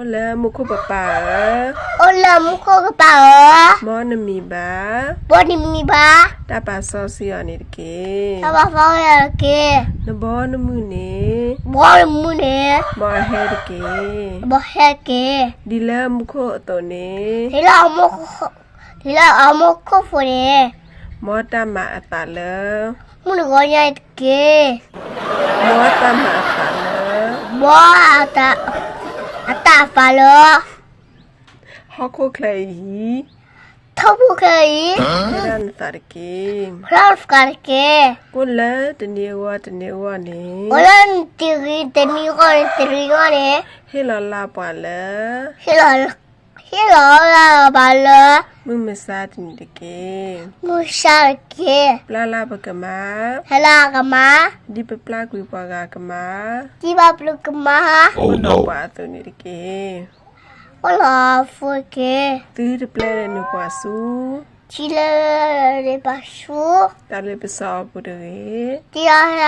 အိၣ်လၢမူခိၣ်ကပၤဧၢ, အိၣ်လၢမူခိၣ်ကပၤဧၢ, မ်နမံၤဘၣ်, မ်နမံၤဘၣ်, တၢ်ပာ်စီဆှံအီၤန့ၣ်တက့ၢ်. တၢ်ပာ်စီဆှံအီၤတက့ၢ်. နဘီနမုၢ်န့ၣ်, ဘီနမုၢ်န့ၣ်, မ်အဟဲတက့ၢ်. မ်အဟဲတက့ၢ်. ဒ်လၢမူခိၣ်အသိးန့ၣ်, ဒ်လၢအမူခိၣ်, ဒ်လၢအမူခိၣ်ဖိန့ၣ်, မ်တၢ်မၤအသးလၢ, မုၢ်တဂီၤညါအံၤတက့ၢ်. မ်တၢ်မၤအသးလၢ, မ်အတၢ်, အတၢ်အသးလၢ ဟီၣ်ခိၣ်ချၢအံၤ, ဟီၣ်ခိၣ်ချၢအံၤ, ဖျါနသးတက့ၢ်. ဖျါနသးတက့ၢ်. အိၣ်လၢတနံၤအဂီၢ်တနံၤအဂီၢ်န့ၣ်, အိၣ်လၢတနံၤအဂီၢ်တနံၤအဂီၢ်န့ၣ်, ဟ့ၣ်လီၤလၢ်ပှၤလၢ, ဟ့ၣ်လီၤ, ဟ့ၣ်လီၤလၢ်ပှၤလၢ, မုၢ်မဆါတနံၤတက့ၢ်. မုၢ်မဆါတက့ၢ်. ပျၢ်လၢ်ပကမၤ, ပျၢ်လၢ်ကမၤ, ဒ်ပပျၢ်ကွံာ်ပှၤဂၤကမၤ, ဒ်ပပျၢ်ကမၤ, အိၣ်လီၤပှၤအသိးန့ၣ်တက့ၢ်. အိၣ်လီၤပှၤအသိးတက့ၢ်. သုတပျဲလၢနုာ်ပှၤဆူ, သုတပျဲလၢနုာ်ပှၤဆူ, တၢ်လ့ပစီအပူၤတဂ့ၤ, တၢ်လ့ပစီအပူၤတဂ့ၤ, ဒီး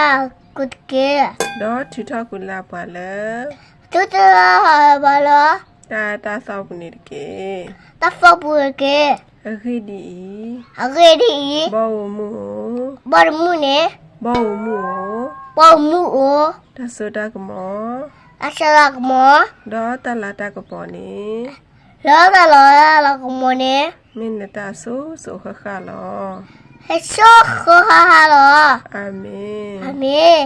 ထုးထီၣ်ကွံာ်လၢ်ပှၤလၢ, ထုးထီၣ်ကွံာ်လၢ်ပှၤလၢ, တၢ်အၢတၢ်သီပူၤန့ၣ်တက့ၢ်. တၢ်အၢတၢ်သီပူၤတက့ၢ်. အဂ့ၢ်ဒ်အံၤ, အဂ့ၢ်ဒ်အံၤ, ဘီဧိၤမုၢ်ဧိၤ, ဘီဧိၤမုၢ်န့ၣ်, ဘီဧိၤမုၢ်ဧိၤ, ဘီဧိၤမုၢ်ဧိၤ, တၢ်စိတၢ်ကမီၤ, တၢ်စိတၢ်ကမီၤ, ဒီးတၢ်လၤတၢ်ကပီၤန့ၣ်, ဒီးတၢ်လၤတၢ်ကပီၤန့ၣ်, မ့ၢ်နတၢ်အစိၤစိၤဃၣ်ဃၣ်လီၤ. ဟဲစိၤဃၣ်ဃၣ်လီၤ. အၤမ့ၣ်, အၤမ့ၣ်.